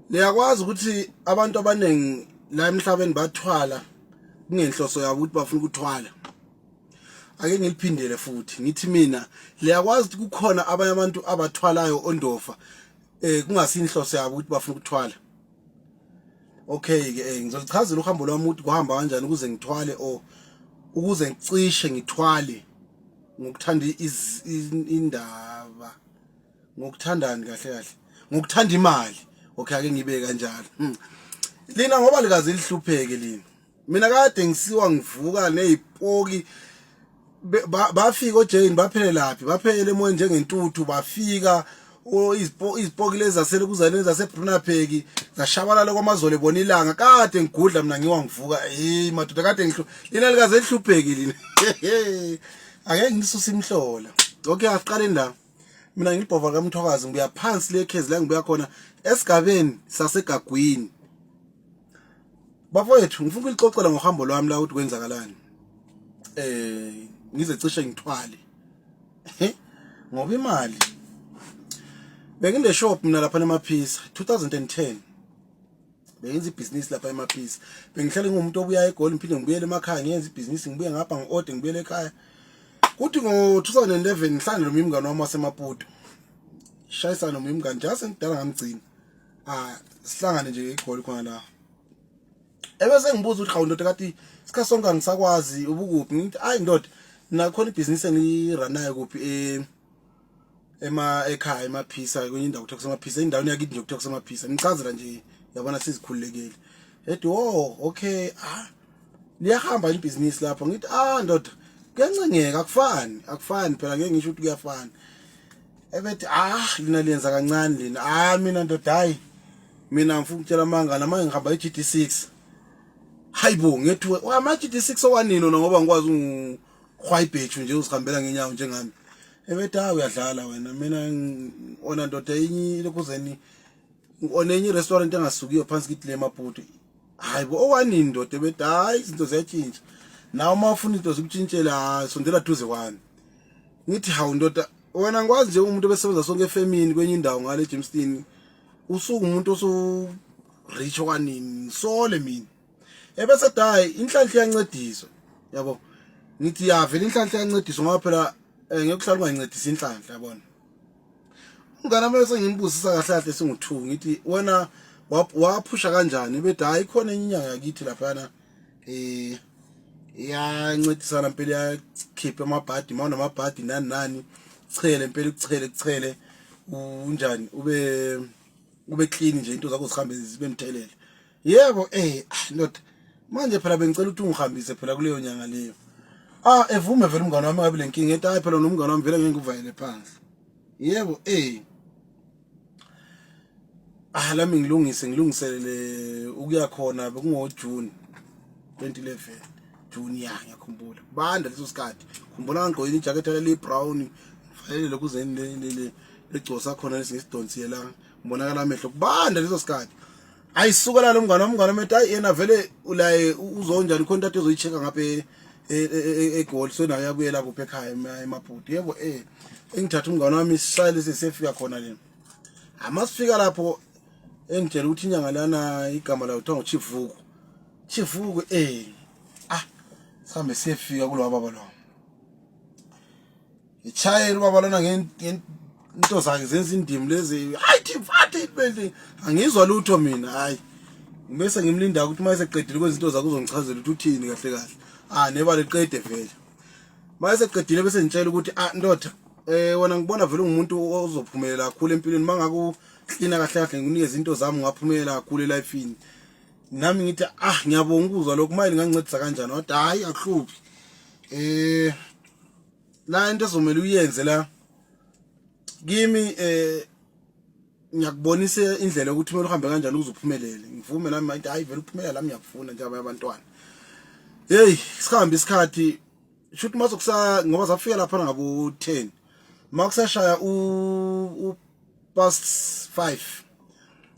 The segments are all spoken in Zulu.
Niyakwazi ukuthi abantu abaningi la emhlabeni bathwala kungenhloso yabo ukuthi bafuna ukuthwala. Ake ngiliphindele futhi ngithi mina liyakwazi ukuthi kukhona abanye abantu abathwalayo ondofa kungasinhloso yabo ukuthi bafuna ukuthwala. Okay ke ngizolichazela uhambo lwami ukuthi kuhamba kanjani ukuze ngithwale or ukuze ngicishe ngithwale ngokuthanda indaba. Ngokuthandani kahle kahle? Ngokuthanda imali. Okay, ake ngibe kanjalo. Lina ngoba likaze lihlupheke lina. Mina kade ngisiwa ngivuka nezipoki, bafika oJane, baphelelaphi? Baphelele emoyeni njengentuthu. Bafika izipoki lezi zasele kuzaleni zaseBrunapeki, zashabalala kwamazolo ebona ilanga. Kade ngigudla mina, ngiwa ngivuka. Hey madoda, kade ngihlu lina likaze lihlupheke lina. Ake ngisuse imhlola. Okay, asiqaleni la. Mina ngilibhova kaMthokazi, ngibuya phansi le khezi la ngibuya khona esigabeni saseGagwini. Bafowethu, ngifuna ukulixoxela ngohambo lwami la ukuthi kwenzakalani ngize cishe ngithwale ngoba imali. Bengine shop mina lapha eMaphisa 2010, bengenza ibhizinisi lapha eMaphisa. Bengihlale ngumuntu obuya eGoli, ngiphinde ngibuyele emakhaya, ngiyenza ibhizinisi, ngibuye ngapha, ngi-order, ngibuyele ekhaya. Kuthi ngo-2011 ngihlangane nomunye umngane wami waseMaputo, shayisana nomunye umngane nje asengidala ngamgcina. Ah, sihlangane nje eGoli khona la, ebese ngibuza ukuthi, "Hawu ndoda, kati isikhathi sonke angisakwazi, ubukuphi?" Ngithi, "Hayi ndoda, nakhona ibhizinisi engiyiranayo kuphi ema ekhaya eMaphisa, kwenye indawo kuthiwa kuseMaphisa, endaweni yakithi nje kuthiwa kuseMaphisa." Ngichazela nje, yabona, sizikhululekile. Ethi, "Oh okay, ah, liyahamba ibhizinisi lapho?" Ngithi, "Ah ndoda, kuyancengeka, akufani, akufani phela, ngeke ngisho ukuthi kuyafana." Ebethi, "Ah, lina liyenza kancane lina." Ah, mina ndoda, hayi, mina ngifuna ukutshela amanga nama ngihamba i-GD6. Hayibo, ngethuwe ama GD6 owanini wona, ngoba ngikwazi ungihwayibhethu nje uzihambela ngenyawo njengami. Ebethi, "Ah, uyadlala wena. Mina ona ndoda enye lokhuzeni, onenye i-restaurant engasukiyo phansi kithi le Maputo." Hayi bo, owanini ndoda? Ebethi, "Hayi, izinto ziyatshintsha nawe, uma ufuna izinto zikutshintshela, sondela duze kwami." Ngithi, "Hawu ndoda, wena ngikwazi nje umuntu obesebenza sonke efemini kwenye indawo ngale Jamestown, usuke umuntu osu rich okwanini?" Ngisole mina. Ebese hayi, inhlanhla iyancediswa, yabo. Ngithi, "Ya vele, inhlanhla iyancediswa, ngoba phela ngeke uhlale ungayincedisi inhlanhla, yabona." Umngane wami sengimbuzisa kahle kahle singu2, ngithi, "Wena waphusha kanjani?" Bethi, "Hayi, khona enye inyanga yakithi laphana iyancedisana impela, iyakhipha amabhadi, ma unamabhadi nani nani, chele impela, ukuchele kuchele unjani, ube clean nje, into zakho zihambe zibe mthelele." Yebo, ah ndoda, manje phela bengicela ukuthi ungihambise phela kuleyo nyanga leyo. Ah, evume vele umngane wami, ngabe lenkinga. Ethi, "Hayi phela nomngane wami vele ngeke ngikuvayele phansi." Yebo, ah, lami ngilungise, ngilungiselele ukuya khona. Bekungo June 2011, June ya, ngiyakhumbula banda leso sikhathi. Khumbula ngigqoke ijacket leli brown, ngifayele lokuzeni le legcosa khona lesingisidonsiye la, ngibonakala amehlo, kubanda leso sikhathi. Ayisukela lo mngane wami, umngane wami ethi, "Hayi, yena vele ulaye uzonjani khona into ezoyi-check-a ngapha eGoli, so naye uyabuyela kuphi ekhaya eMaputo." Yebo, engithatha umngane wami, sishayele sesiyefika khona le. Amasifika lapho, engitshela ukuthi inyanga lana igama layo kuthiwa nguChivuku. Chivuku, ah, sihambe siyefika kulo baba lo. Ichayela ubaba lona ngento zakhe, zenza indimi lezi, hayi thifathi bese angizwa lutho mina. Hayi, bese ngimlinda ukuthi uma eseqedile kwenza into zakhe uzongichazela ukuthi uthini kahle kahle. Ah, neba liqede vele. Uma eseqedile bese ngitshela ukuthi, "Ah ndoda, wena ngibona vele ungumuntu ozophumelela kakhulu empilweni, mangaku clean kahle kahle, ngikunikeza into zami, ungaphumelela kakhulu elifini." Nami ngithi, "Ah, ngiyabonga ukuzwa lokhu, manje ngingancedisa kanjani?" Wathi, "Hayi, akuhluphi, la into ezomela uyenze la kimi, ngiyakubonisa indlela yokuthi kumele uhambe kanjani ukuze uphumelele." Ngivume nami manje, hayi vele uphumelela lami ngiyakufuna nje abantwana. Hey, sihambe isikhathi, shuthi masokusa, ngoba safika lapha ngabo 10, makusashaya u past 5,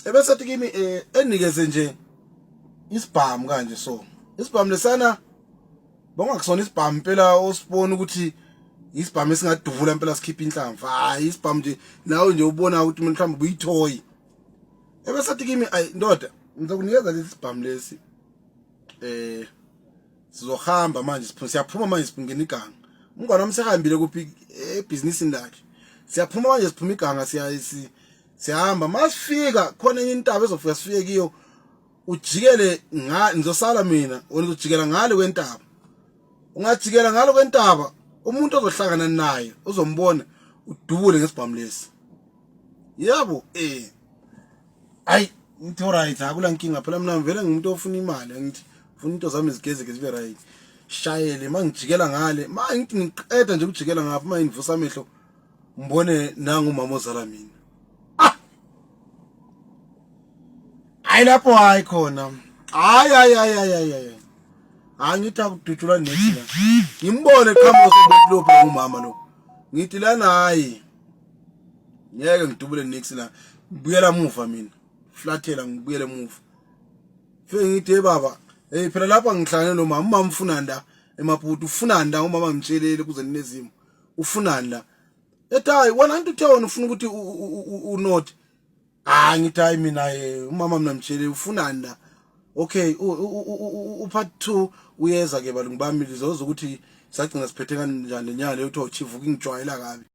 ebese athi kimi, enikeze nje isibhamu kanje. So isibhamu lesana bongakusona isibhamu impela osibona ukuthi isibhamu esingadubula impela sikhipha inhlamvu. Hayi, isibhamu nje nawe nje ubona ukuthi mhlawumbe buyithoyi. Ebesathi kimi ayi ndoda ngizokunikeza lesi sibhamu lesi eh sizohamba manje siphuma siyaphuma manje siphungena iganga umngane wami sehambile kuphi ebhizinisini lakhe siyaphuma manje siphuma iganga siya siyahamba masifika khona enye intaba ezofika sifike kiyo ujikele nga ngizosala mina wena uzojikela ngale kwentaba ungajikela ngalo kwentaba umuntu ozohlangana naye uzombona udubule ngesibhamu lesi yebo eh ayi ngithi alright akula nkinga phela mina ngivele ngimuntu ofuna imali ngithi ufuna into zami zigezeke zibe right shayele mangijikela ngale ma ngithi ngiqeda nje ukujikela ngapha ma ngivusa amehlo ngibone nangu umama ozala mina ah hayi lapho hayi khona hayi hayi hayi hayi hayi hayi ngithi akudutshulwa nethi la ngimbone qhamuka sobothi lo phela umama lo ngithi lana hayi ngeke ngidubule nix la ngibuyela muva mina flathela ngibuyele emuva fike ngithi hey baba hey phela lapha ngihlangene nomama umama ufunani la emaputo ufunani la umama ngimtshelele kuze ninezimo ufunani la ethi hayi wena anti uthe wena ufuna ukuthi unothi hayi ngithi hayi mina eh, umama mina mtshele ufunani la okay upart 2 uyeza ke balungu bami lizoza ukuthi sagcina siphethe kanjani lenyanga leyo kuthiwa uchivuka ingijwayela kabi.